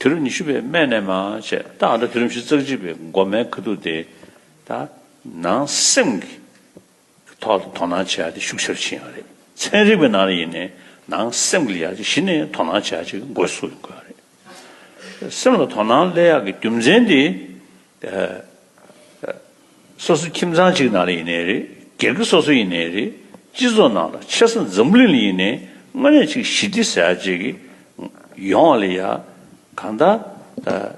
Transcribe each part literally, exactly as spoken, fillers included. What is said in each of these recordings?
དུས་རབས་ཉི་ཤུ་པའི་སྨད་ནས་མར་བྱས། ད་ཨ་ད་དུས་རབས་ཉི་ཤུ་རྩ་གཅིག་པའི་འགོ་མའི་ཁ་ཐུག་དེ་ད་ནང་སེམས་ཀྱི་ཐོག་ལ་དོ་སྣང་བྱེད་ཡ་དེ་ཤུགས་ཆེར་ཕྱིན་ཡོད་རེད། ཚན་རིག་པའི་ནང་ལ་ཡིན་ནའི་ནང་སེམས་ཀྱི་ལ་ཡ་ཅིག་གཞི་ནས་དོ་སྣང་བྱེད་ཡ་ཅིག་འགོ་བཙུགས་ཡོང་དགོས་རེད། སེམས་ལ་དོ་སྣང་སླེབས་ཡག་གི་རྒྱུ་མཚན་དེ། སོ་སོ་ཁྱིམ་ཚང་གཅིག་ནང་ལ་ཡིན་ནའི་རེད། སྒེར་གྱི་སོ་སོ་ཡིན་ནའི་རེད། སྤྱི་ཚོགས་ནང་ལ་ཆེ་ས་འཛམ་གླིང་ལ་ཡིན་ནའི་དངོས་གནས་ཅིག་ཞི་བདེ་ཟེར་ཡ་ཅིག་གི་ཡོང་བ་ལ་ཡ་གང་ལྟར་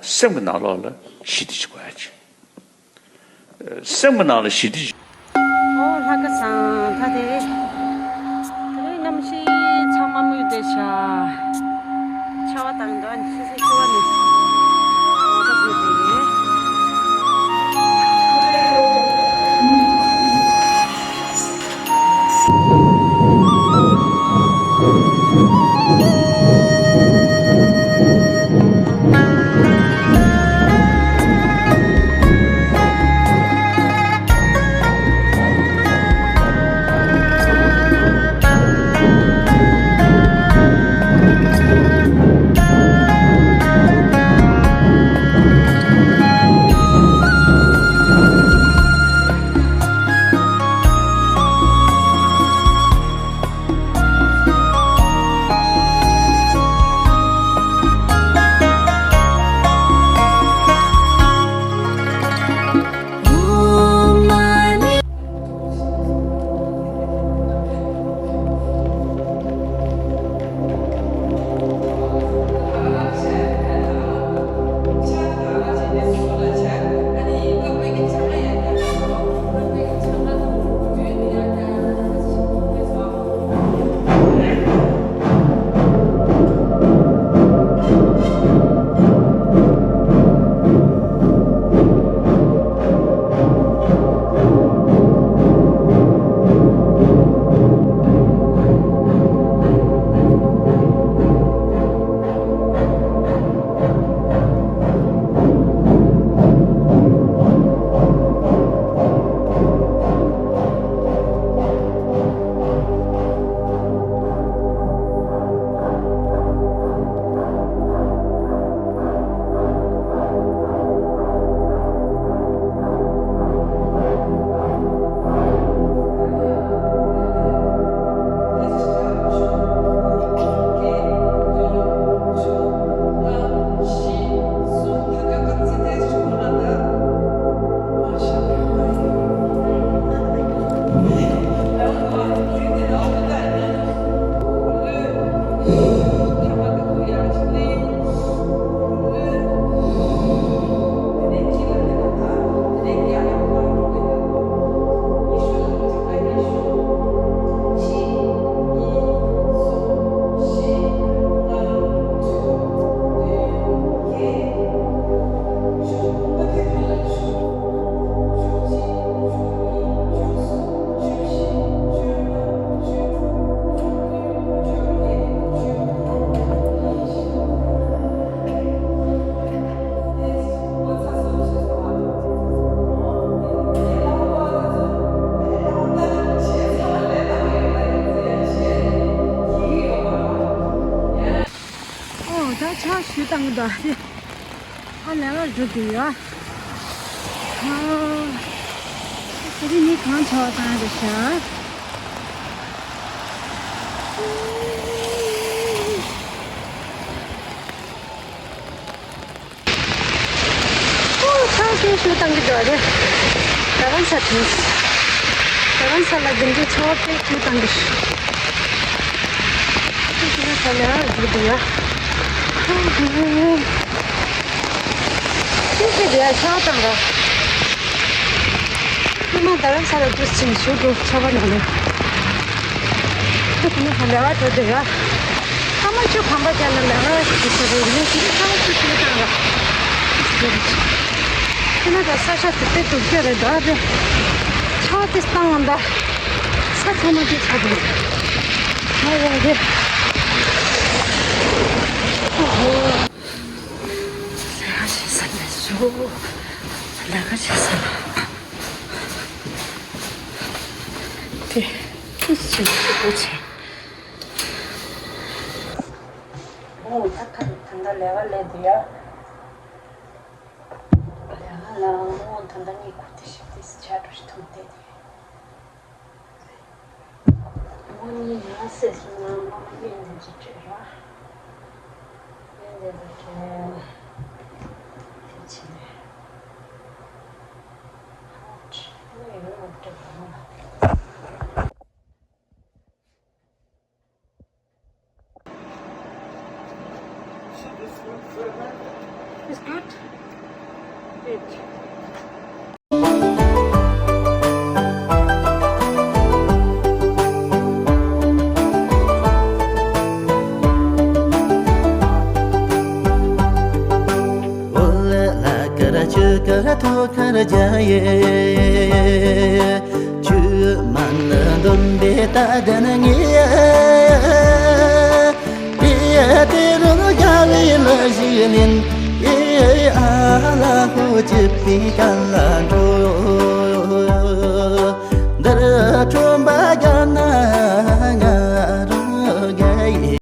སེམས་ཀྱི་ནང་ལོགས་ལ་ཞི་བདེ་ཅིག་དགོས་ཡ་ཅིག་སེམས་ཀྱི་ནང་ལ་ཞི་བདེ་ཅིག་ཨོ་ལྷ་ཁ་སང་ད་དེ། དེ་རིང་གནམ་གཤིས་ཚང་མ་མུད་བསྡད་ཤག་ཆར་པ་དང་འདྲ་ནི་སི་སི་ཆུ་བ་ནི་ང་ད་དགོས་དེ། ཨོ་ད་ཆ་ཞུ་དང་ད། ཨ་ལས་ཀ་འགྲོ་དུས་ཡ། ཨ། དེ་རིང་ནི་གང་བྱ་བ་བཏང་རེད་ཤག་ཨོ་ཆང་སྐད་ཤུགས་བཏང་གི་འགྲོ་རེད། རྡ་རམ་ས་དེ། རྡ་རམ་ས་ལ་འདི་འདྲའི་ཆང་སྐད་ཤུགས་བཏང་གི་ཤག་ཅི་ཞིག་ལ་ས་ལ་འགྲོ་དུས་ཡ། ཅི་ཞིག་དེ་ཡ་ཆང་བཏང་ར། ཉི་མ་རྡ་རམ་ས་ལ་འདུག་ཕྱིན་ཞུ་འགྲོ་ཆར་པ་ནང་ནས། ཁྱོད་ཁོ་ནི་ཧ་ལས་བ་འགྲོ་དེ་ཡ། ཐ་མ་ཁྱོད་ཁང་པ་རྒྱབ་ན་ལས་ཀ་ཞིག་བྱེད་རེད་ཡིན་ཞིག་ཐ་མ་ཁྱོད་ཁྱོད་བཏང་ར། ཁྱོད་ན་ད་ས་ཆ་དེ་དེ་སྡུག་ཅག་རེད་ད་རེད། ཆར་པ་དེ་བཏང་འོང་ད། ས་ཚང་མ་དེ་ཚ་དེ། ཧ་ཡ་རེད། ཨོ་ཧོ། ལས་ཀ་བྱེད་ས་མེད་བྱུང་། ལས་ཀ་བྱེད་ས་ལ། དེ་ཅི་ཞིག་ཞིག་པོ་བྱེད། ཨོ་ད་ཁ་ནས་ཐང་ ལས་ཀ་ལས་འདི་ཡ། ལས་ཀ་ལ་ངོ་ད་ལྟ་གཉིད་ཁུག་དེ་ཞིག་དེ་ཆ་འགྲོ་ཞིག་ཐུག་བསྡད་དེ། ངོ་གཉིད་ཡང་སེ་སོང་ན་ངོ་གཉིད་འདི་ཅིག་བྲོས་ར། གཉིད་འདི་ལ་བྲོས། དེ་ཕྱིན་ནས། ཨ་ཁྲི་ངོ་ཡོད་ལ་བྲོས་ར་ངོ་ལ། It's good? Good.